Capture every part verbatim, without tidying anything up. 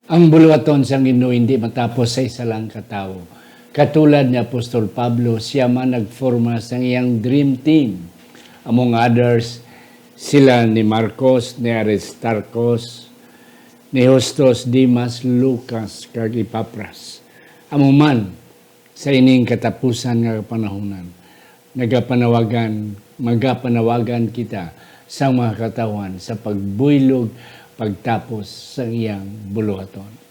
Ang buluhaton sang Ginoo hindi matapos sa isa lang ka tawo. Katulad ni Apostol Pablo, sia man nagforma sang iyang dream team. Among others, sila ni Marcos, ni Aristarcos, ni Justus, Demas, Lucas, kag Epapras. Amo man, sa ining katapusan nga kapanahunan, nagapanawagan, magapanawagan kita sa mga katawhan sa pagbuylog pagtapos sa iyang buluhaton.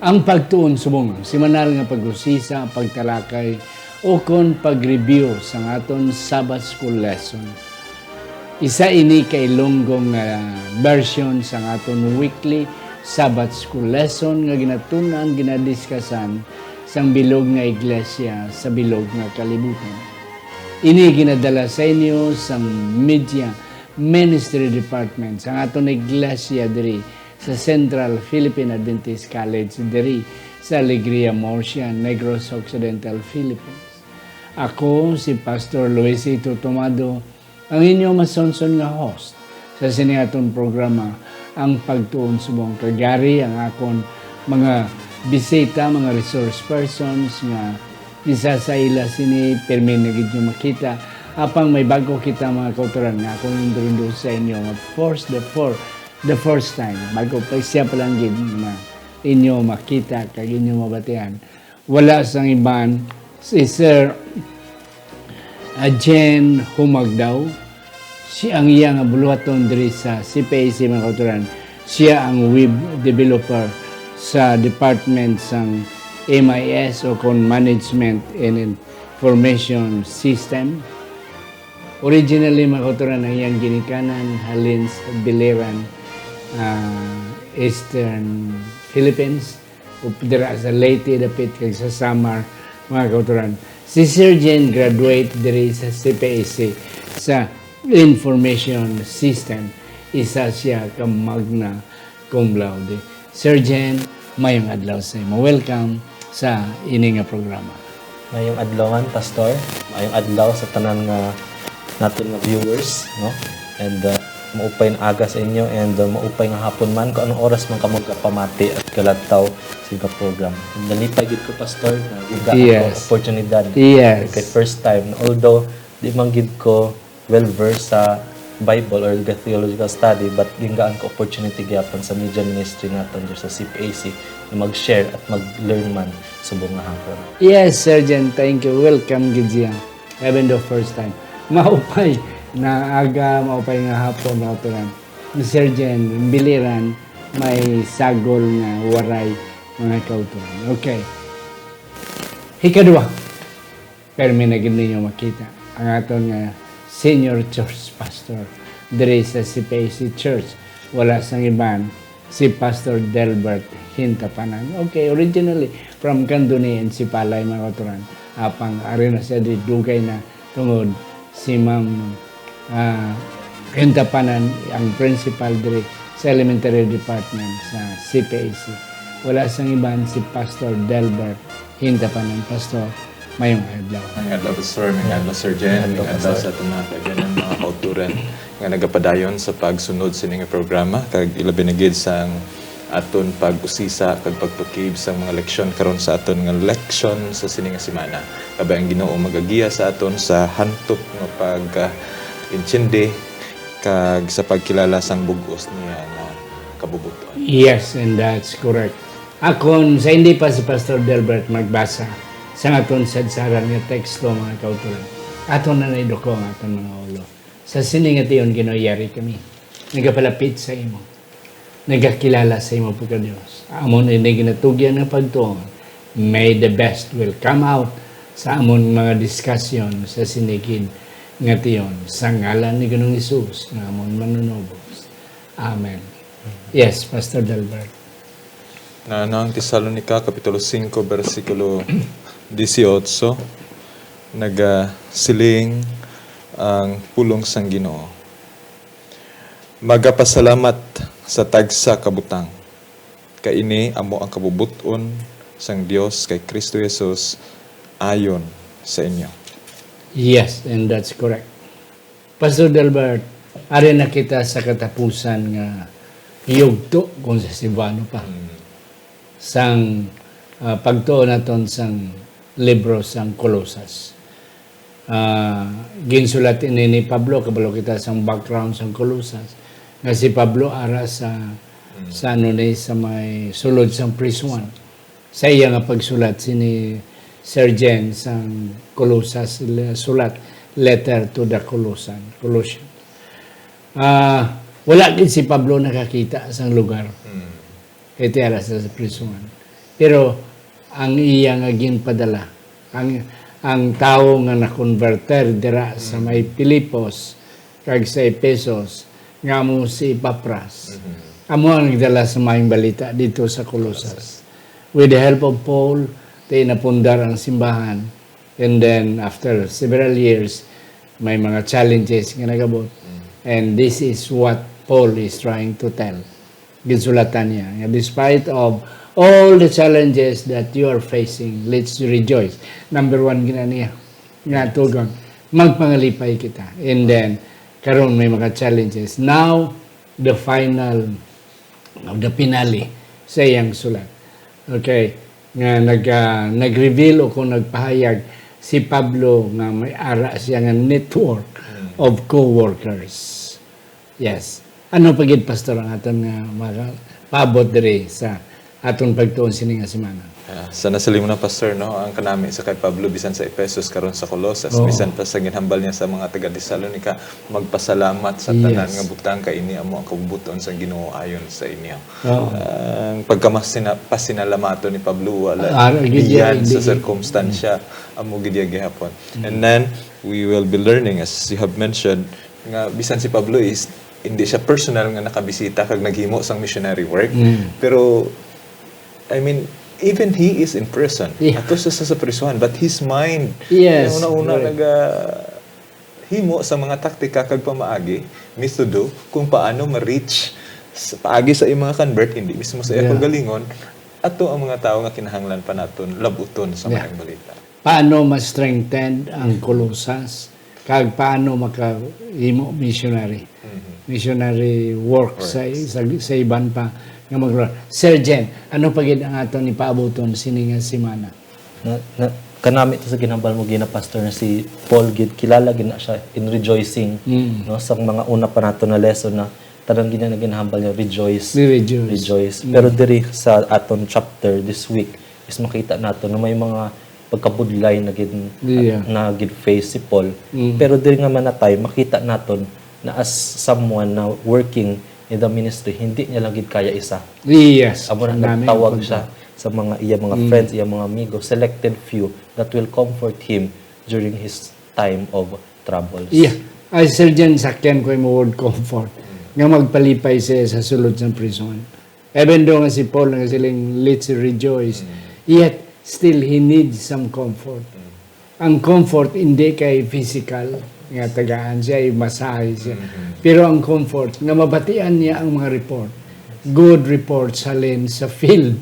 Ang pagtuon subong ang semanal nga pag-usisa, pagtalakay, ukon pag-review sang aton Sabbath School lesson. Isa ini ka Ilonggo nga version sang aton weekly Sabbath School lesson nga ginatun-an, ginadiskasan sang bilog nga iglesia sa bilog nga kalibutan. Ini ginadala sa inyo sang Media Ministry Department sang aton iglesia diri sa Central Philippine Adventist College diri sa Alegria, Murcia, Negros Occidental, Philippines. Ako si Pastor Luisito Tomado, ang inyo masunson nga host sa sini aton programa, Ang Pagtuon Subong. Kag yari ang akon mga bisita, mga resource persons nga isa sa ila sini, pirmi na gid nyo makita. Apang may bago kita, mga kautoran, nga akong introduce sa inyo nga first, the for, the first time. Bago pa siya pa lang gid na inyo makita kag inyo mabatian. Wala sang iban, si Sir, ah, Jen Humagdaw. Siya ang iya nga buluhaton diri sa C P A C, mga kautoran. Siya ang web developer sa department sang M I S o kon Management and Information System. Originally, mga kautoran, ang iyang ginikanan halin sa Biliran, ah, Eastern Philippines, o dira sa Leyte dapit kag sa Samar, mga kautoran. Si Sir Jen graduate diri sa C P A C sa Information System. Isa siya ka magna cum laude. Sir Jen, mayong adlaw sa imo. Welcome sa ini nga programa. Mayong adlaw man, Pastor. Mayong adlaw sa tanan nga naton nga viewers, no? And, uh, maupay nga aga sa inyo and, uh, maupay nga hapon man kung anong oras man kamo gapamati at galantaw sa inyong program. Nalipay gid ko, Pastor, na gid ang Yes. oportunidad. Yes. Kay first time, although di man gid ko well versed sa Bible or the theological study, but gingaan ko opportunity gyapon sa media ministry naton diri sa C P A C na mag-share at mag-learn man subong nga hapon. Yes, Sir Jen, thank you. Welcome gid siya. Even though first time. Maupay na aga, maupay nga hapon, mga kautoran. Sir Jen, Biliran, may sagol nga waray, mga kautoran. Okay. Hikadua, permi na gid ninyo makita ang aton nga senior church pastor diri sa C P A C Church. Wala sang iban, si Pastor Delbert Hintapanan. Okay, originally from Candoni and Sipalay, mga kautoran. Apang ari na siya di dugay na tungod si Ma'am, ah, Hintapanan ang principal diri sa elementary department sa C P A C. Wala sang iban si Pastor Delbert Hintapanan. Pastor, mayong adlaw. Mayong adlaw, Pastor. Mayong adlaw, Sir Jen. Mayong adlaw, Mayong adlaw Pastor. Sa tanan, kag mga kauturan nga nagapadayon sa pagsunod sini nga programa, kag ilabi na gid sang aton pag-usisa kag pagpakib sang mga leksyon karon sa aton nga leksyon sa sini nga semana. Kabay ang Ginoo magagiya sa aton sa hantop nga pag, ah, intindi kag sa pagkilala sang bug-os niya nga kabubut-on. Yes, and that's correct. Akon, sa hindi pa si Pastor Delbert magbasa sa aton sadsaran nga teksto, mga kauturan, aton na naiduko ang aton mga ulo. Sa sini nga tion, Ginoo, yari kami nagapalapit sa imo, nagakilala sa imo pagka-Dios. Amon ini ginatugyan nga pagtuon. May the best will come out sa amon mga diskusyon sa sini gid nga tion, sa ngalan ni Ginoong Hesus nga amon Manunubos. Amen. Yes, Pastor Delbert. Na ang Tesalonica, Kapitulo singko, bersikulo disiotso, nagasiling ang pulong sang Ginoo: "Magapasalamat sa tagsa ka butang, kay ini amo ang kabubot-on sang Dios kay Cristo Jesus ayon sa inyo." Yes, and that's correct. Pastor Delbert, ari na kita sa katapusan nga yugto, kung sa Cebuano pa, Mm. sang, ah, pagtuon naton sang libro sang Colosas. Ah, ginsulat ini ni Pablo, kabalo kita sang background sang Colosas, nga si Pablo ara sa, Mm. sa ano ni, sa may sulod sang prisuan. Sa iya nga pagsulat sini Sir Jen sang Colosas, le-, sulat, letter to the Colossian, Colossians. Ah, wala gid si Pablo nakakita sang lugar. Mm. Kay ti ara sa, sa prisuan. Pero ang iya nga ginpadala, ang, ang tawo nga nakonberter dira sa Mm. may Filipos kag sa Efesos, nga amo si Epafras, Mhm. amo ang nagdala sa maayong balita dito sa Colosas. With the help of Paul, ti napundar ang simbahan. And then, after several years, may mga challenges nga nagabot. Mm. And this is what Paul is trying to tell. Ginsulatan niya nga, "Despite of all the challenges that you are facing, let's rejoice." Number one gina niya nga tugon, "Magpangalipay kita." And then, karon may mga challenges. Now, the final, the finale sa iyang sulat. Okay, nga nag, ah, nag-reveal o kung nagpahayag si Pablo nga may ara siya nga network Mm. of co-workers. Yes. Ano pa gid, Pastor, ang aton nga mga paabot diri sa aton pagtuon sini nga semana? Ah, sa nasiling mo na, Pastor, no, ang kanami sa kay Pablo, bisan sa Efesos, karon sa Colosas, Oo. bisan pa sa ginhambal niya sa mga taga-Tesalonica, magpasalamat sa tanan Yes. nga butang, kay ini amo ang kabubot-on sang Ginoo ayon sa inyo. Oo. Ang pagkamasina-, pasinalamaton ni Pablo, wala Ah, ah, gid, biyan hindi, sa hindi. sirkumstansya, amo gid iya gihapon. Mm. And then, we will be learning, as you have mentioned, nga bisan si Pablo is, hindi siya personal nga nakabisita kag naghimo sang missionary work, Mm. pero, I mean, even he is in prison. Yeah. Ato sa, sa, sa prisuhan, but his mind, Yes, una-una correct. naga-, himo sa mga taktika kag pamaagi, method, kung paano ma-reach sa, paagi sa iyang mga convert, hindi mismo sa iya Yeah. kaugalingon, ato ang mga tawo nga kinahanglan pa naton labuton sa Yeah. maayong balita. Paano ma-strengthen ang Colosas? Kag paano makahimo missionary? Mhm. Missionary work sa, Works. sa, sa iban pa nga mag-, Sir Jen, ano pa gid ang aton ipaabuton sini nga semana? Na, na, kanami to sa ginhambal mo gina, Pastor, na si Paul gid, kilala gid na siya in rejoicing, Mm. no, sa mga una pa nato na lesson na tanan gid na ginhambal niya, "Rejoice, Ni rejoice. rejoice." Mm. Pero diri sa aton chapter this week is makita nato na may mga pagkabudlay na gid, Yeah. na gid face si Paul. Mm. Pero diri nga manatay, makita naton na as someone na working in the ministry, hindi niya lang gid kaya isa. Yes. Amo na Ang daming nagtawag punto. siya sa mga iya mga Mm. friends, iya mga amigo, selected few that will comfort him during his time of troubles. Yeah. Ay, Sir Jen, sakyan ko yung word comfort. Nga magpalipay siya sa sulod sa prison. Even though nga si Paul nagasiling, "Let's rejoice," Mm. yet still he needs some comfort. Mm. Ang comfort hindi kay physical, nga tagaan siya, masahe siya. Mm-hmm. Pero ang comfort, nga mabatian niya ang mga report. Good reports halin sa field.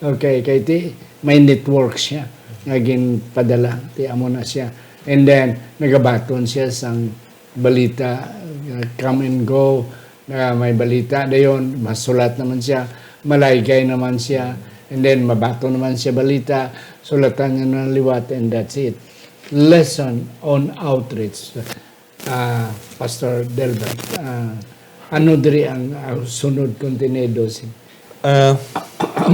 Okay, kay ti, may network siya nga ginpadala, ti amo na siya. And then, nagabaton siya sang balita, uh, come and go, na may balita dayon, masulat naman siya, malaygay naman siya, and then mabaton naman siya balita, sulatan niya na liwat, and that's it. Lesson on outreach. Ah, Pastor Delbert, ah, ano diri ang, ah, sunod kontenido si Ah,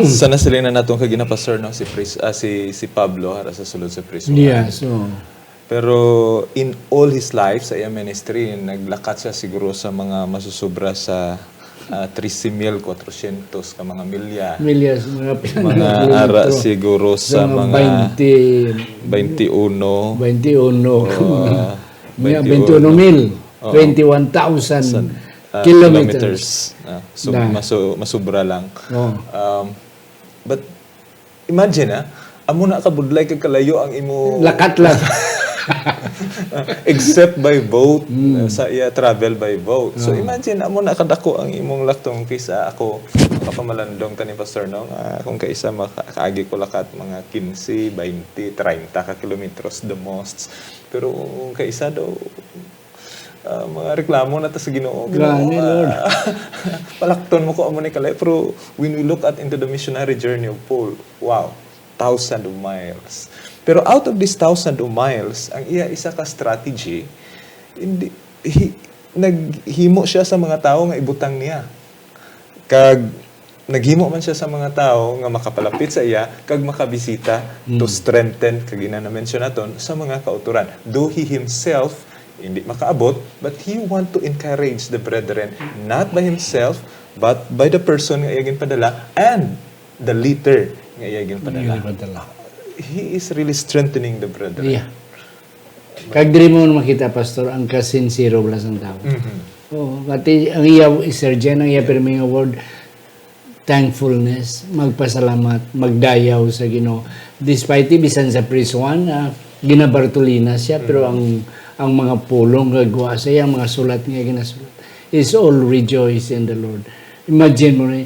sa nasiling na naton kagina, Pastor, no, si Pris-, ah, si, si Pablo, ara sa sulod sa prisuhan. Yeah, so Pero in all his life, sa iyang ministry, naglakat siya siguro sa mga masusubra sa, ah, trese mil kuwatrosyentos ka mga milya. Milya, mga Mga ara kilometro. siguro sa Sa mga mga baynte, baynte uno. baynte uno. O, ah, Mga baynte uno. baynte uno mil, Oo. twenty-one thousand San- uh, kilometers. Ah, so, masu- masubra lang. Oh. Um, but imagine, ah, amo na kabudlay kag kalayo ang imo lakat lang. Except by boat, mm, uh, sa iya travel by boat. So, oh, imagine, amo na kadako ang imong laktong. Kisa ako, makapamalandong ta ni Pastor, no? Nga kung kaisa, maka- kaagi ko lakat mga quince, twenty, treinta ka kilometros the most. Pero kung kaisa daw, ah, mga reklamo na ta sa Ginoo. Ginoo, gani, ah, Lord. Palakton mo ko amo ni kalay. Pero when we look at into the missionary journey of Paul, wow, thousand of miles. Pero out of this thousand of miles, ang iya isa ka strategy, hindi, hi- naghimo siya sa mga tawo nga ibutang niya. Kag naghimo man siya sa mga tawo nga makapalapit sa iya kag makabisita to, mm, strengthen, kag ina na-mention naton, sa mga kauturan. Though he himself hindi makaabot, but he want to encourage the brethren, not by himself, but by the person nga iya ginpadala and the letter nga iya ginpadala. Iya ginpadala. He is really strengthening the brethren. Yeah. Kag diri mo makita, Pastor, ang kasinsero bala sang tawo. Mhm. Oo, pati ang iya, Sir Jen, ang iya pirmi nga word, thankfulness, magpasalamat, magdayaw sa Ginoo. Despite bisan sa prisuhan, ah, ginabartolina siya, pero, mm, ang, ang mga pulong nga gwa sa iya, ang mga sulat nga ginasulat, is all rejoice in the Lord. Imagine mo ni,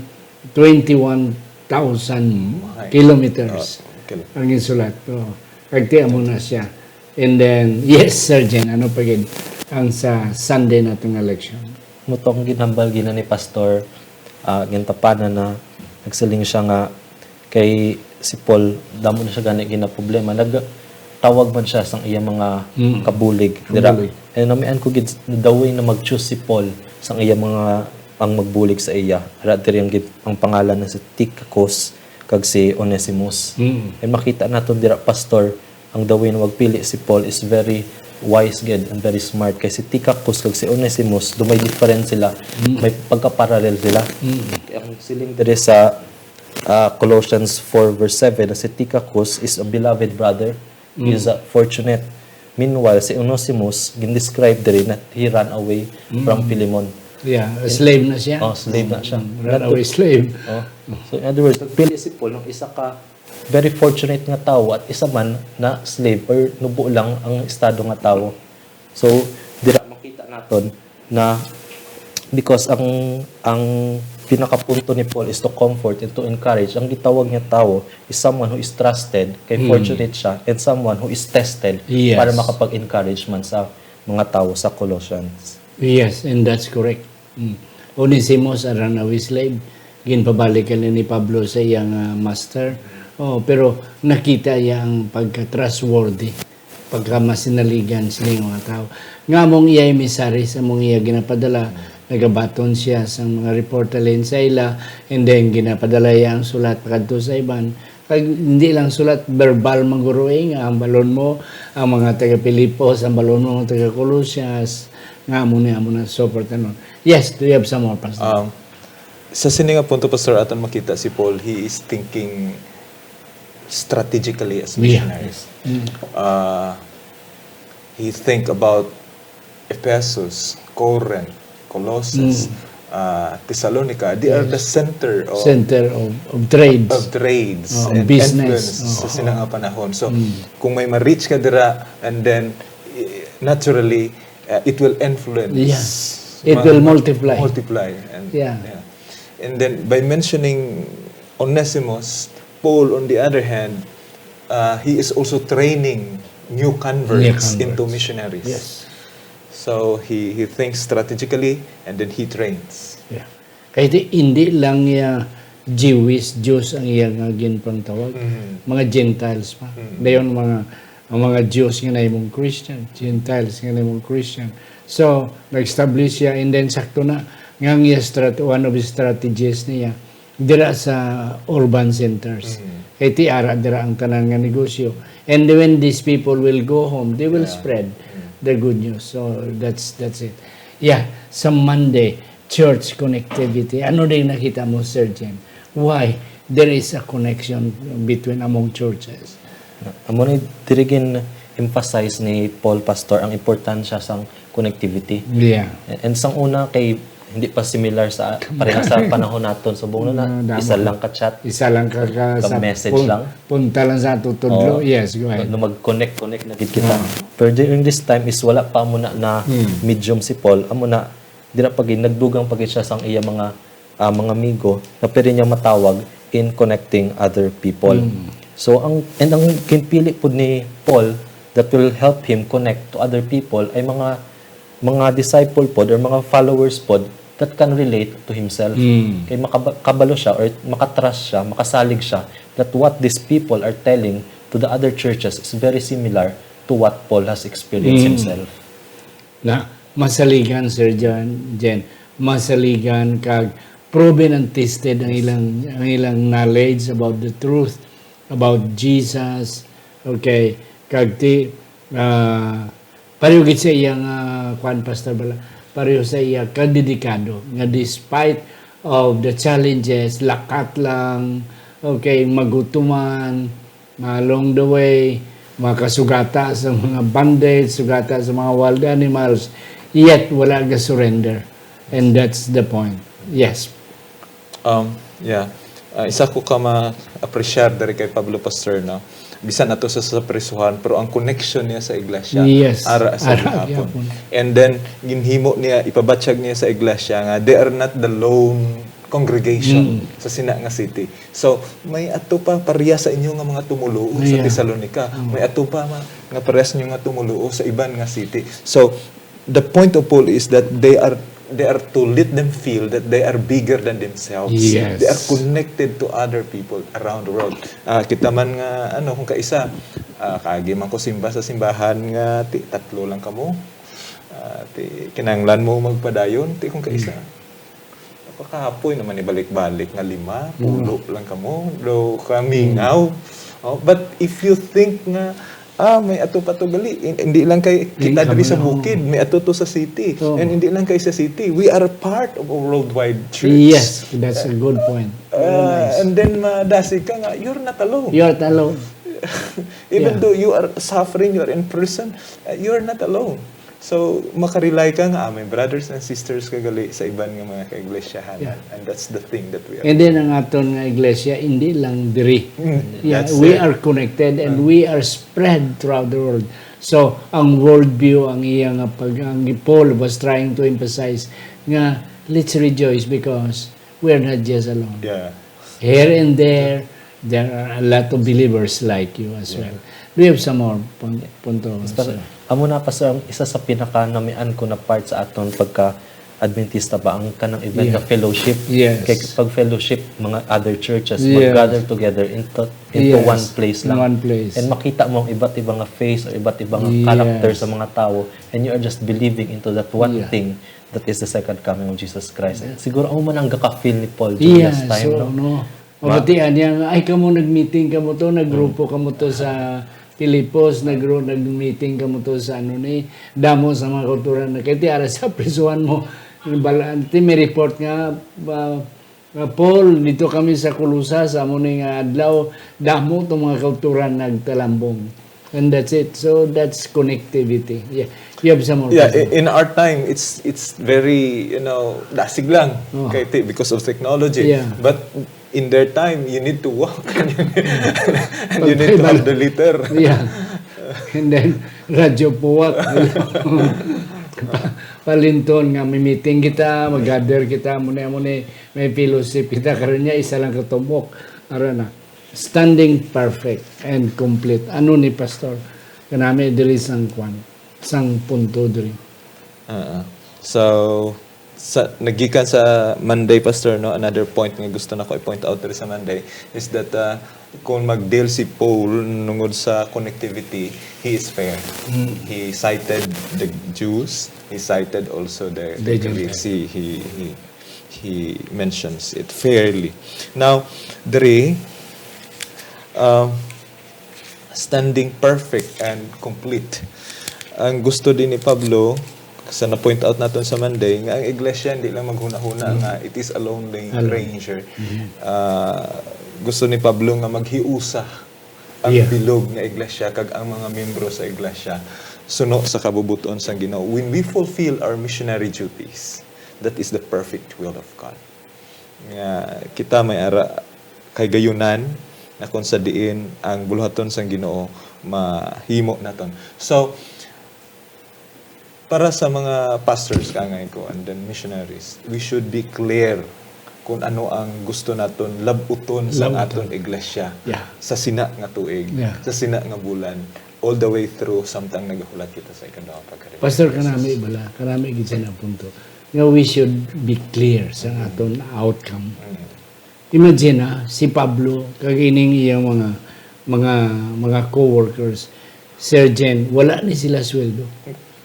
twenty-one thousand kilometers, oh, okay, ang insulat. Oh, kag ti amo na siya. And then, yes, Sir Jen, ano pa gid ang sa Sunday nato nga leksyon? Muto ang ginhambal gina ni Pastor, ah, gintapanan na nagsiling siya nga kay si Paul, damo na siya gani ginaproblema. Nagtawag man siya sang iya mga, mm, kabulig dira. Kabulig. And namian ko gid the way na mag-choose si Paul sang iya mga, ang magbulig sa iya. Ara diri ang gid-, ang pangalan na si Tychicus kag si Onesimus. Mm. And makita naton dira, Pastor, ang the way na magpili si Paul is very wise gid and very smart. Kay si Tychicus kag si Onesimus, do may different sila. Mm. May pagka-parallel sila. Mm. Ang siling diri sa, ah, Colossians four verse seven, na si Tychicus is a beloved brother, mm, is, ah, fortunate. Meanwhile, si Onesimus, gindescribe diri na he ran away, mm, from Philemon. Yeah, a slave na siya. Oh, slave na siya. Mm, runaway slave. Oh. So, in other words, nagpili si Paul ng isa ka very fortunate nga tawo at isa man na slave or nubo lang ang estado nga tawo. So, dira makita naton na because ang, ang pinakapunto ni Paul is to comfort and to encourage, ang gitawag nga tawo is someone who is trusted, kay, hmm, fortunate siya, and someone who is tested, yes, para makapag-encourage man sa mga tawo sa Colossians. Yes, and that's correct. Mm. Onesimus, a runaway slave, ginpabalik ka ni Pablo sa iyang, ah, master. Oh, pero nakita iya ang pagka-trustworthy, pagkamasinaligan sini nga mga tawo. Nga among iya emissaries, among iya ginapadala, nagabaton siya sa mga report halin sa ila, and then ginapadala iya ang sulat pakadto sa iban. Kag hindi lang sulat, verbal man guro, eh, nga hambalon mo ang mga taga Filipos, hambalon mo ang taga Colosias, nga amo ni, amo na, so forth and on. Yes, do you have some more, Pastor? Um, sa sini nga punto, Pastor, aton makita si Paul, he is thinking strategically as, yeah, missionaries. Mm. Uh, he think about Ephesus, Corinth, Colossus, mm, uh, Thessalonica. They are the, yes, center of, center of, of trades, of trades, oh, and business, influence, oh, sa sina nga panahon. So, mm, kung may ma-reach ka dira, and then, eh, naturally, uh, it will influence. Yes. It will multiply. Multiply. And, yeah, yeah. And then, by mentioning Onesimus, Paul, on the other hand, uh, he is also training new converts, new converts, into missionaries. Yes. So, he, he thinks strategically and then he trains. Yeah. Kay di, hindi lang iya Jewish, Jews ang iya nga ginpangtawag. Mhm. Mga Gentiles pa. Mhm. Dayon mga, ang mga Jews nga nahimong Christian, Gentiles nga nahimong Christian. So, nag-establish siya, and then sakto na nga ang iya strat-, one of his strategies niya, dira sa urban centers. Mm. Kay ti ara dira ang tanan nga negosyo. And when these people will go home, they will, yeah, spread, mm, the good news. So that's, that's it. Yeah, sa Monday, church connectivity. Ano din nakita mo, Sir Jen? Why there is a connection between among churches? Amo ni diri gin-emphasize ni Paul, Pastor, ang importansya sang connectivity. Yeah. And sang una kay Hindi pa similar sa, pareha sa panahon naton. Subong na, na, Ah, damo. Isa lang ka chat, Isa lang ka, ka, ka sa message pun-, lang. Punta lang sa ato tudlo. Oo. Yes, go ahead. No, no, mag-connect, connect na gid kita. Ah. Pero during this time is wala pa mo na, na Hmm. medium si Paul. Amo na, dira pa gid, nagdugang pa gid siya sang iya mga, ah, mga amigo na pwede niya matawag in connecting other people. Mm. So, ang, and ang ginpili pud ni Paul that will help him connect to other people ay mga, mga disciple pod or mga followers pod that can relate to himself. Mm. Kay makaba-, kabalo siya or makatrust siya, makasalig siya that what these people are telling to the other churches is very similar to what Paul has experienced Mm. himself. Na, masaligan, Sir John, Jen, masaligan kag proven and tested ang ilang, ang ilang knowledge about the truth, about Jesus. Okay, kag ti, ah, pareho gid sa iya nga, kuwan, Pastor Bala, pareho sa iya kadedikado nga despite of the challenges, lakat lang, okay, magutuman, along the way, makasugata sa mga bandits, sugata sa mga wild animals, yet wala ga-surrender. And that's the point. Yes. Um, yeah. Ah, isa ko ka ma-appreciate diri kay Pablo, Pastor, no? Bisan ato sa, sa prisuhan, pero ang connection niya sa iglesia, Yes. ara sa Ara gihapon. gihapon. And then, ginhimo niya, ipabatyag niya sa iglesia nga they are not the lone congregation Mm. sa sina nga city. So, may ato pa pareha sa inyo nga mga tumoluo sa Yeah. Tesalonica. Mm. May ato pa ma-, nga pareha sa inyo nga tumoluo sa iban nga city. So, the point of Paul is that they are, they are to let them feel that they are bigger than themselves. Yes. They are connected to other people around the world. Ah, kita man nga, ano, kung kaisa, ah, kaagi man ko simba sa simbahan nga, ti, tatlo lang kamo. Ah, ti, kinahanglan mo magpadayon, ti, kung kaisa. Mm. Ako kahapoy naman ibalik-balik nga lima, Mm. pulo lang kamo, do kamingaw. Mm. Oh, but if you think nga, ah, may ato pa to gali, hin-, hindi lang kay Hindi kita diri sa kamo, bukid, oo. may ato to sa city. Oo. And hindi lang kay sa city, we are a part of a worldwide church. Yes, that's a good point. Very Ah, nice. and then madasig ka nga, you're not alone. You're not alone. Even Yeah. though you are suffering, you are in prison, uh, you're not alone. So, makarely ka nga, ah, may brothers and sisters ka gali sa iban nga mga kaiglesia-han. Yeah. And that's the thing that we are And then, ang aton nga iglesia, hindi lang diri. Mm, Yeah, that's we it. are connected and Mm. we are spread throughout the world. So, ang worldview, ang iya nga pag-, ang Paul was trying to emphasize nga, let's rejoice because we are not just alone. Yeah. Here and there, there are a lot of believers like you as Yeah. well. Do you have some more pun-, punto, Pastor, sir? amo na, Pastor, ang isa sa pinaka-namian ko na part sa aton pagka-Adventista ba ang kanang event Yeah. nga fellowship? Yes. Kay pag fellowship, mga other churches, Yes. mag-gather together into, into Yes. one place In lang. one place. And makita mo ang iba't ibang nga face o iba't ibang nga character Yes. sa mga tawo, and you are just believing into that one Yeah. thing that is the second coming of Jesus Christ. Yeah. Siguro amo man ang gaka-feel ni Paul during Yeah, this time, so, no? no. Ma- Mabatian niya nga, "Ay, kamo nag-meeting kamo to, naggrupo kamo to sa Filipos, nagru-, nag-meeting kamo to sa ano ni, damo sa mga kultura na kay ti ara sa prisuhan mo." Bala-, ti may report nga, ah, nga, "Paul, dito kami sa Colosas, amo ni nga adlaw, damo tong mga kultura nagtalambong." And that's it. So, that's connectivity. Yeah. You have some more Yeah, question? i-, in our time, it's, it's very, you know, dasig lang. Oh. Kay ti-, because of technology. Yeah. But in their time, you need to walk and you need, and you need to have the litter. Yeah. And then, radyo puwak. Pa-, palinton nga, may meeting kita, mag-gather kita, muna, muna, may fellowship kita. Karon niya, isa lang ka tumok. Ara na. Standing perfect and complete. Ano ni Pastor? Kanami diri sang kwan, sang punto diri. Ah, ah. So, sa, nagikan sa Monday, Pastor, no, another point nga gusto nako i-point out diri sa Monday is that, ah, kung mag-deal si Paul nungod sa connectivity, he is fair. Mm. He cited the Jews, he cited also the, The the Greeks. Gentiles. He, he, he, he mentions it fairly. Now, diri, um, standing perfect and complete. Ang gusto din ni Pablo, sa na-point out naton sa Monday, nga ang iglesia hindi lang maghuna-huna Mm. nga it is a lone Alone. ranger. Mm-hmm. Ah, gusto ni Pablo nga maghiusa ang Yeah. bilog nga iglesia kag ang mga miyembro sa iglesia suno sa kabubot-on sang Ginoo. When we fulfill our missionary duties, That is the perfect will of God. Nga kita may ara kay gayunan na kung sa diin ang buluhaton sang Ginoo mahimo naton. So, para sa mga pastors, kangay ko, and then missionaries, we should be clear kung ano ang gusto naton lab-uton sa Lab-uton. aton iglesia Yeah. sa sina nga tuig, Yeah. sa sina nga bulan, all the way through samtang nagahulat kita sa ikaduha ka Corinthians. Pastor, kanami bala, kanami gid sa na punto. Nga we should be clear sa Mm. aton outcome. Mm. Imagine, ah, si Pablo, kag ining iyang mga, mga, mga co-workers, Sir Jen, wala ni sila sweldo.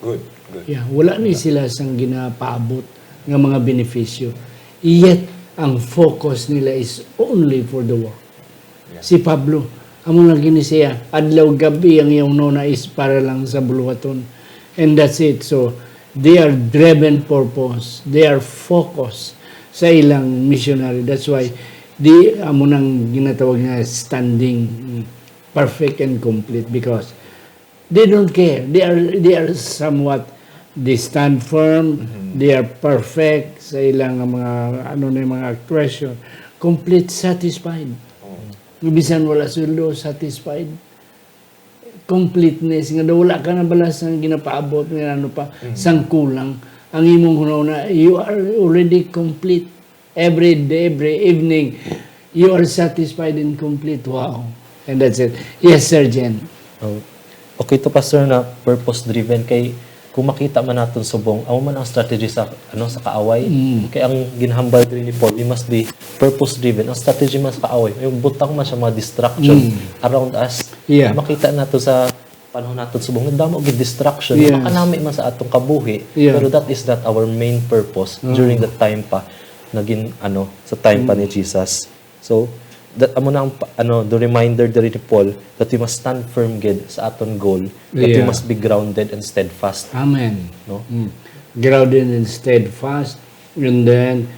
Good, good. Yeah, wala ni Wala. sila sang ginapaabot nga mga benepisyo. Yet, ang focus nila is only for the work. Yeah. Si Pablo, amo lang gini siya, adlaw gabi ang iyang nona is para lang sa buluhaton. And that's it. So, they are driven purpose. They are focused sa ilang missionary. That's why, di, amo nang ginatawag nga standing, mm, perfect and complete because they don't care. They are, they are somewhat, they stand firm, Mhm. they are perfect sa ilang mga, ano na yung mga expression. Complete satisfied. Oo. Nga bisan wala sweldo, satisfied. Completeness, nga daw wala ka na bala sang ginapaabot, nga ano pa, Mhm. sang kulang. Ang imong hunahuna, you are already complete. Every day, every evening, you are satisfied and complete. Wow. And that's it. Yes, Sir Jen. Oh, okay to, Pastor, na purpose-driven kay kung makita man naton subong, amo man ang strategy sa, ano, sa kaaway. Mm. Kay ang ginhambal diri ni Paul, we must be purpose-driven. Ang strategy man sa kaaway, yung butang man siya mga distraction Mm. around us. Yeah. Makita nato sa panahon naton subong, nagdamo gid distraction. Yes. Makanami man sa atong kabuhi, Yeah. pero that is not our main purpose Mm. during the time pa na gin-, ano, sa time pa ni Mm. Jesus. So, that, amo na ang pa-, ano, the reminder diri ni Paul that we must stand firm gid sa aton goal, that we Yeah. must be grounded and steadfast. Amen. No? Mm. Grounded and steadfast, and then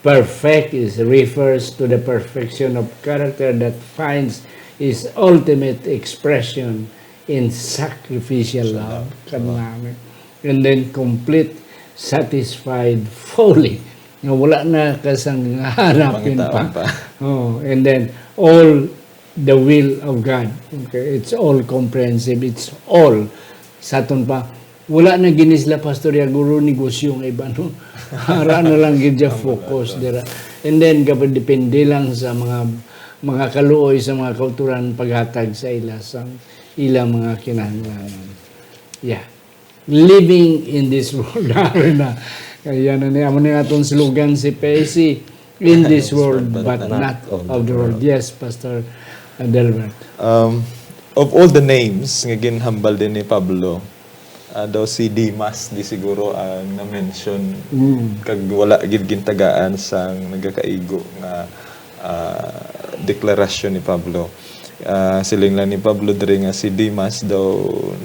perfect is, refers to the perfection of character that finds its ultimate expression in sacrificial Sa love. love. Kanami. And then complete, satisfied, fully. Nga wala na ka sang hanapin pa. Pangitaon pa. Oh, and then all the will of God. Okay, it's all comprehensive. It's all. Sa aton pa, wala na gini sila, Pastor, ya guro negosyo nga iba, no? Ara na lang gid siya Tama focus na, sir. dira. And then, kapag depende lang sa mga, mga kaluoy, sa mga kauturan, paghatag sa ila, sa ilang mga kinahanglanon. Yeah. Living in this world. Ari na. Kaya na ni, amo ni atong slogan si P A C, "In this world, but not of the world." Yes, Pastor Delbert. Um, of all the names nga ginhambal din ni Pablo, ah, daw si Demas di siguro ang na-mention, Mm. kag wala gid gintagaan sang nagakaigo nga, ah, deklarasyon ni Pablo. Ah, siling lang ni Pablo diri nga si Demas daw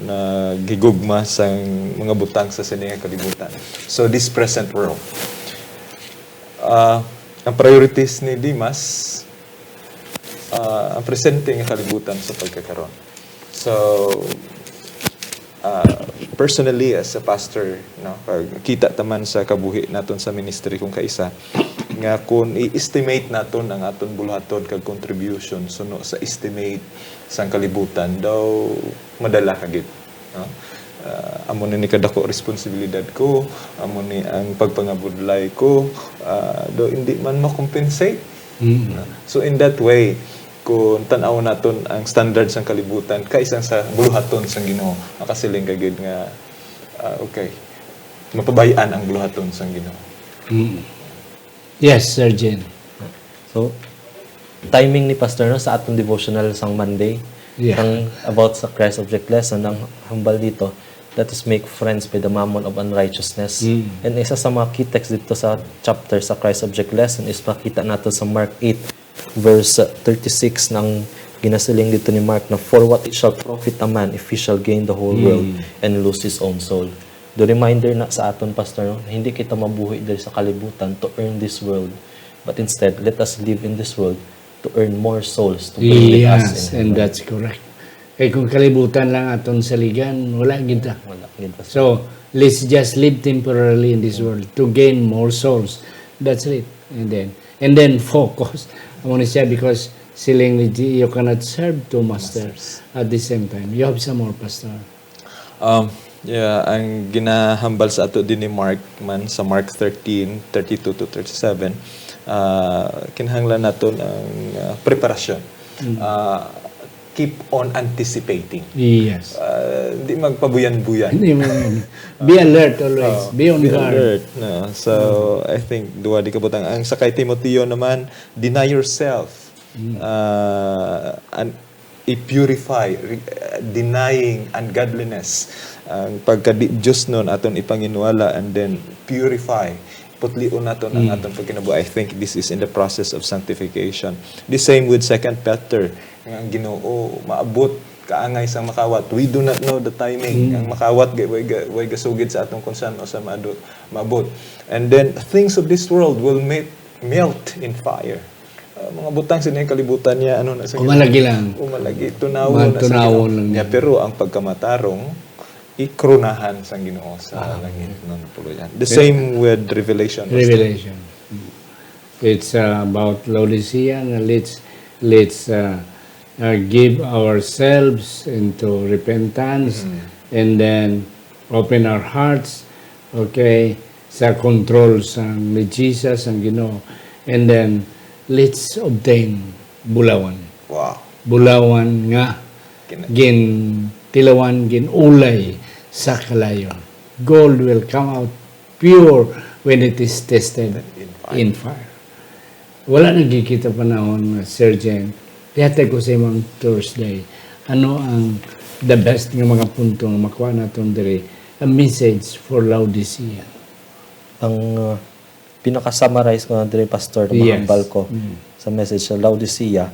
naghigugma sang mga butang sa sini nga kalibutan. So, this present world. Ah, ang priorities ni Demas, ah, ang presente nga kalibutan sa pagkakaron. So, ah, personally, as a pastor, no, kag kita ta man sa kabuhi naton sa ministry kung kaisa, nga kung i-estimate naton ang aton buluhaton kag contribution suno sa estimate sang kalibutan, daw madala ka gid, no? Ah, amo na ni kadako responsibilidad ko, amo ni ang pagpangabudlay ko, ah, daw hindi man ma-compensate. Mm. So, in that way, kung tan-aw naton ang standard sang kalibutan, kaisa sa buluhaton sang Ginoo, makasiling ka gid nga, ah, okay, mapabay-an ang buluhaton sang Ginoo. Mm. Yes, Sir Jen. So, timing ni Pastor, no, sa atong devotional sang Monday, Yeah. ang about sa Christ Object Lesson, ang hambal dito, "Let us make friends with the mammon of unrighteousness." Mm. And isa sa mga key text dito sa chapter sa Christ Object Lesson is makita nato sa Mark eight, verse thirty-six, nang ginasiling dito ni Mark na, "For what it shall profit a man if he shall gain the whole Mm. world and lose his own soul." The reminder na sa aton, Pastor, no, na hindi kita mabuhi diri sa kalibutan to earn this world, but instead, let us live in this world to earn more souls to bring with us Yes, in and heaven. That's correct. Kay kung kalibutan lang aton saligan, wala gid ta. Wala gid, Pastor. So, let's just live temporarily in this world to gain more souls. That's it. And then, and then focus. Amo ni siya because siling ni G, you cannot serve two masters Masters. At the same time. You have some more, Pastor. Um, yeah, ang ginahambal sa ato din ni Mark man sa Mark thirteen, thirty-two to thirty-seven, ah, kinahanglan naton ang ah, preparasyon. Ah, keep on anticipating. Yes. Ah, di magpabuyan-buyan. Hindi mo yun. Be alert always. Oh, Be on be guard. alert, no? So, I think, duwa di kabutang. Ang sa kay Timoteo naman, deny yourself. Ah, and i-purify, re- uh, denying ungodliness. Ang pagkadi-Diyos nun, aton ipanginwala, and then purify. Putlion naton ang aton pagkinabuhi. I think this is in the process of sanctification. The same with Second Peter. Nga ang Ginoo, maabot, kaangay sang makawat. We do not know the timing. Ang makawat, ga- way, ga- way gasugid sa atong kung saan o sa maado- maabot. And then, things of this world will melt, melt in fire. Ah, mga butang sa ning kalibutan niya, ano na sa Umalagi lang. Umalagi, tunawon na sa Magtunawon Ginoo. lang Niya, yan. Pero ang pagkamataron, ikrunahan sang Ginoo sa langit, no, napuloyan. The same with Revelation, Pastor. Revelation. It's uh, about Laodicea. Na let's let's uh, uh, give ourselves into repentance and then open our hearts, okay, sa control sa ni Jesus ang Ginoo. And then let's obtain bulawan. Wow. Bulawan nga Kina- gintilawan, ginulay sa kalayo. Gold will come out pure when it is tested In fire. in fire. Wala na gid kita panahon, Sir Jen. Lihatag ko sa imong Thursday. Ano ang the best nga mga punto nga makuha naton diri? A message for Laodicea. Ang uh, pinaka-summarize ko na diri, Pastor, na Yes. mahambal ko Mm. sa message sa Laodicea,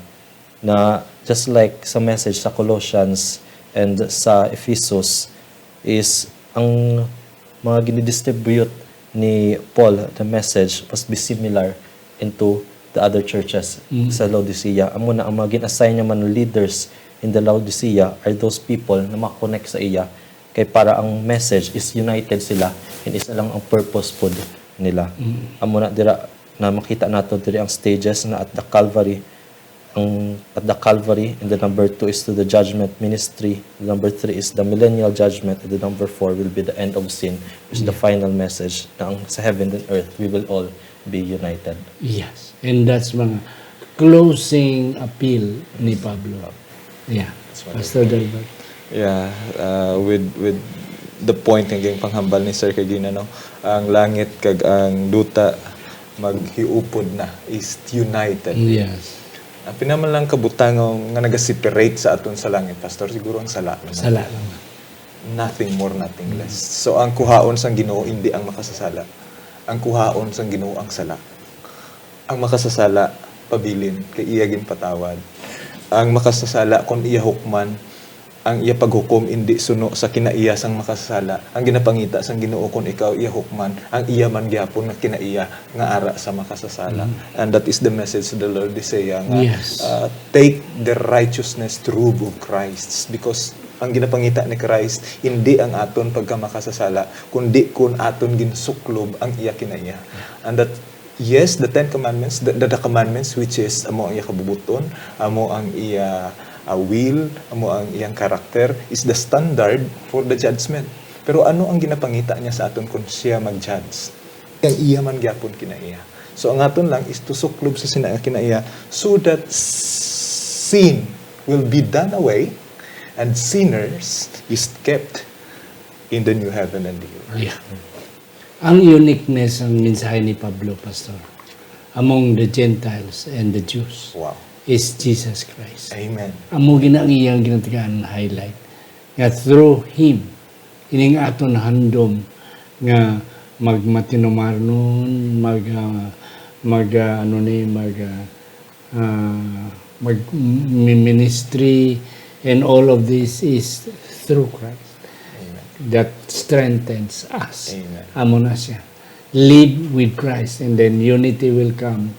na just like sa message sa Colossians and sa Ephesus, is ang mga ginidistribute ni Paul, the message must be similar into the other churches Mm. sa Laodicea. Amo na ang mga gin-assign niya man leaders in the Laodicea are those people na makakonect sa iya, kay para ang message is united sila and isa lang ang purpose pod nila. Amo na dira na makita nato diri ang stages na at the Calvary. Ang at the Calvary, and the number two is to the judgment ministry. The number three is the millennial judgment, and the number four will be the end of sin, which is the final message na ang sa heaven and earth we will all be united. Yes. And that's mga closing appeal ni Pablo. Yeah. Pastor Delbert. Yeah, uh, with with the point nga ginpanghambal ni Sir kagina, no, ang langit kag ang duta maghiupod na, is united. Yes. Ang pinaman lang kabutang nga nagaseparate sa aton sa langit, Pastor, siguro ang sala naman. Sala lang. Nothing more, nothing less. So ang kuhaon sang Ginoo hindi ang makasasala. Ang kuhaon sang Ginoo ang sala. Ang makasasala pabilin kay iya ginpatawad. Ang makasasala kon iya hukman, ang iya paghukom indi suno sa kinaiya sang makasasala. Ang ginapangita sang Ginoo kon ikaw iya hukman, ang iya man gyapon nga kinaiya nga ara sa makasasala. And that is the message of the Lord Isaiah nga Yes. uh, take the righteousness robe of Christ, because ang ginapangita ni Christ hindi ang aton pagkamakasasala, kundi kun aton ginsuklob ang iya kinaiya. And that, yes, the Ten Commandments, the, the, the commandments, which is amo ang iya kabubuton, amo ang iya uh, will, amo ang iyang character, is the standard for the judgment. Pero ano ang ginapangita niya sa aton kung siya mag-judge? Ang iya man gyapon kinaiya. So ang aton lang is to suklob sa sina nga kinaiya, so that sin will be done away and sinners is kept in the new heaven and the new earth. Yeah. Ang uniqueness ang mensahe ni Pablo, Pastor, among the Gentiles and the Jews Wow. is Jesus Christ. Amen. Amo gina ang iyang ginatigaan highlight nga through him ining aton handom nga magmatinumanon, mag ah, mag ah, ano ni mag ah, ah, mag mi- ministry, and all of this is through Christ Amen. that strengthens us. Amen. Amo na siya. Live with Christ and then unity will come.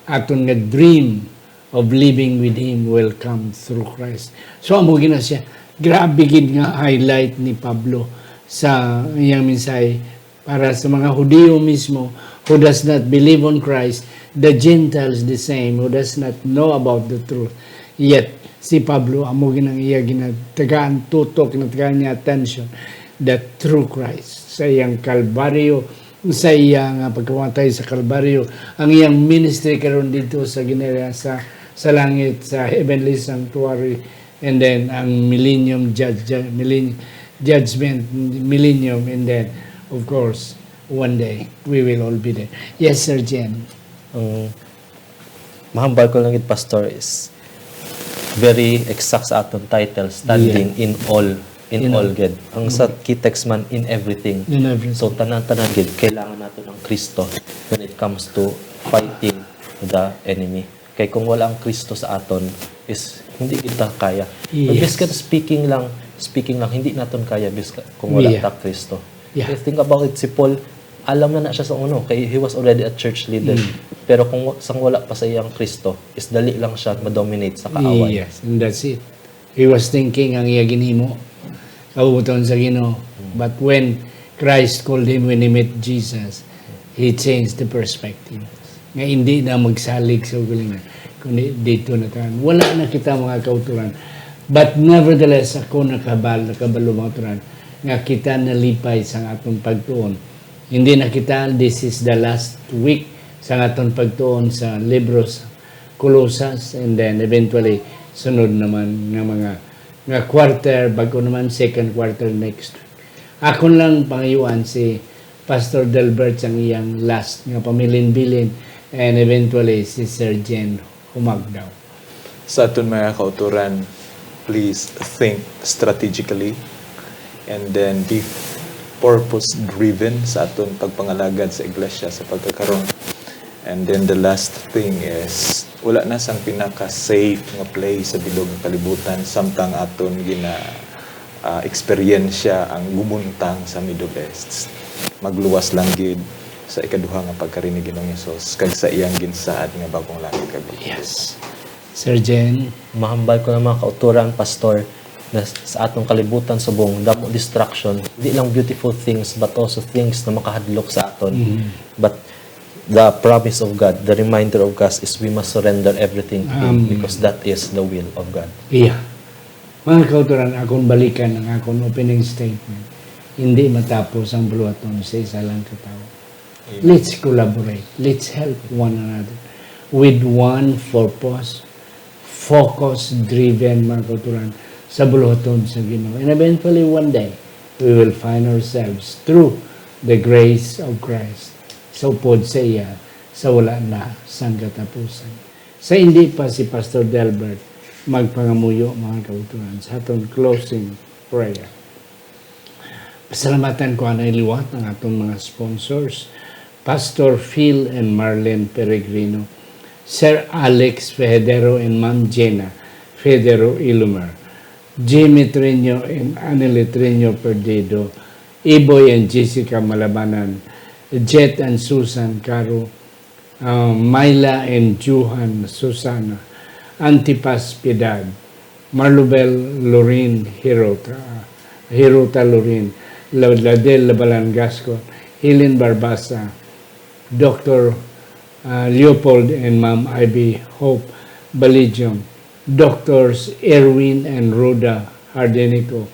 Aton nga dream of living with Him will come through Christ. So, amo gina siya. Grabe gid nga highlight ni Pablo sa iyang mensahe para sa mga Hudiyo mismo who does not believe on Christ, the Gentiles the same, who does not know about the truth. Yet, si Pablo, amo gid ang iya ginatagaan tutok, ginatagaan niya attention, the true Christ. Sa iyang Kalbaryo, sa iya nga pagkamatay sa Kalbaryo, ang iyang ministry karon dito sa ginera-, sa, sa langit, sa heavenly sanctuary, and then ang millennium judge, millenn-, judgment, millennium, and then, of course, one day, we will all be there. Yes, Sir Jen. Ang mahambal ko lang gid, Pastor, is very exact sa aton title, Standing Yeah. in All, in In all all. gid. Ang sa Mm. key text man, in everything. In everything. So, tanan-tanan gid, kailangan nato ng Kristo when it comes to fighting the enemy. Kay kung wala ang Kristo sa aton, is hindi kita kaya. Yes. Biskan speaking lang, speaking lang, hindi naton kaya biskan kung wala Yeah. ta Kristo. Yeah. Kaya think about it, si Paul, alam na na siya sa uno, kay he was already a church leader. Mm. Pero kung wa-, sang wala pa sa iyang Kristo, is dali lang siya ma-dominate sa kaaway. Yes, and that's it. He was thinking ang iya ginhimo. Kabubuton sa Ginoo. Mm. But when Christ called him, when he met Jesus, he changed the perspective. Nga hindi na magsalig sa ugalingon, kundi dito na tanan. Wala na kita, mga kauturan. But nevertheless, ako nakabal-, nakabalo, mga kauturan, nga kita nalipay sa atong pagtuon. Hindi na kita, this is the last week sa aton pagtuon sa libro sa Colosas, and then eventually, sunod naman nga mga, nga quarter, bago naman second quarter next week. Akon lang pangayuan si Pastor Delbert sang iyang last nga pamilin-bilin, and eventually si Sir Jen Humagdaw. Sa aton mga kauturan, please think strategically and then be purpose-driven sa aton pagpangalagad sa iglesia sa pagkakaron. And then the last thing is, wala na sang pinaka-safe nga place sa bilog nga kalibutan, samtang aton gina, ah, eksperyensya ang gumuntang sa Middle East. Magluwas lang gid sa ikaduha nga pagkari ni Ginoong Hesus kag sa iyang ginsaad nga bagong langit kag bagong Yes. Sir Jen? Mahambal ko na, mga kauturan, Pastor, na sa atong kalibutan subong, damo distraction, di lang beautiful things, but also things na makahadlok sa aton. Mhm. But the promise of God, the reminder of God is we must surrender everything to Him Amen. because that is the will of God. Iya. Mga kauturan, akong balikan ang akong opening statement. Hindi matapos ang buluhaton sa isa lang ka tawo. Amen. Let's collaborate. Let's help one another with one purpose, focus-driven, mga kauturan, sa buluhaton sa Ginoo. And eventually, one day, we will find ourselves through the grace of Christ sa upod sa iya sa wala na sang katapusan. Sa hindi pa si Pastor Delbert magpangamuyo, mga kauturan, sa aton closing prayer. Pasalamatan ko anay liwat ang aton mga sponsors, Pastor Phil and Marlene Peregrino, Sir Alex Federo and Ma'am Jenna Federo Ilumer, Jimmy Trino and Annelie Trino Perdido, Iboy and Jessica Malabanan, Jet and Susan Caro, uh, Myla and Johan Susana, Antipas Piedad, Marlubel Lorin Hirota, Hirota Lorin, La-, Ladel Labalan Gascon, Helen Barbasa, Doctor, uh, Leopold and Ma'am Ivy Hope Balidion, Doctors Erwin and Rhoda Hardenico,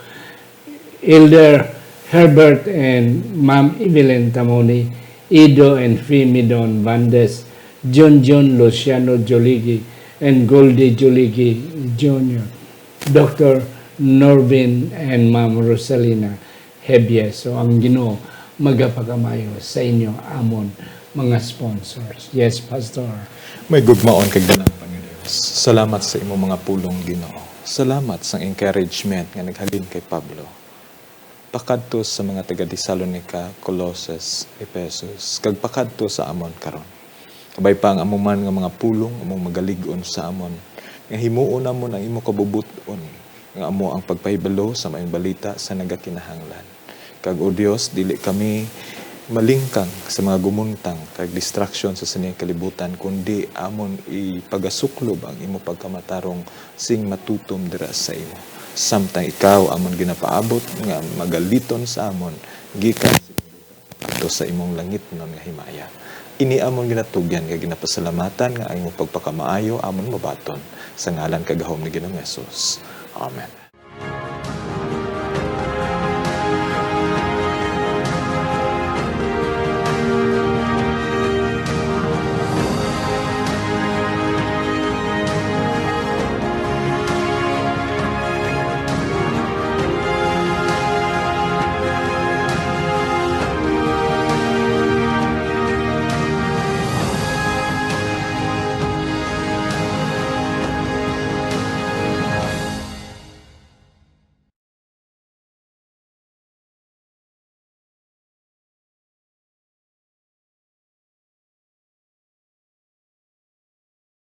Elder Herbert and Ma'am Evelyn Tamoni, Ido and Fimidon Bandes, Junjun Luciano Joligi, and Goldie Joligi Junior, Doctor Norvin and Ma'am Rosalina Hebies. So, ang Ginoo magapakamayo sa inyo, amon mga sponsors. Yes, Pastor. May gugmaon kag danang Panginoon. Salamat sa imong mga pulong, Ginoo. Salamat sang encouragement nga naghalin kay Pablo pakadto sa mga taga-Tesalonica, Colosas, Efesos, kag pakadto sa amon karon. Kabay pa ang amo man nga mga pulong, among magalig-on sa amon, nga himuon namon ang imo kabubot-on, nga amo ang pagpahibalo sa maayong balita sa nagakinahanglan. Kag, O Dios, dili kami malingkang sa mga gumuntang kag distraction sa sining kalibutan, kundi amon ipagasuklob ang imo pagkamatarong sing matutom dira sa imo, samtang ikaw amon ginapaabot nga magaliton sa amon gikan sa imong langitnon nga himaya. Ini amon ginatugyan kag ginapasalamatan nga ang imong pagpakamaayo amon mabaton, sa ngalan kag gahom ni Ginoong Jesus. Amen.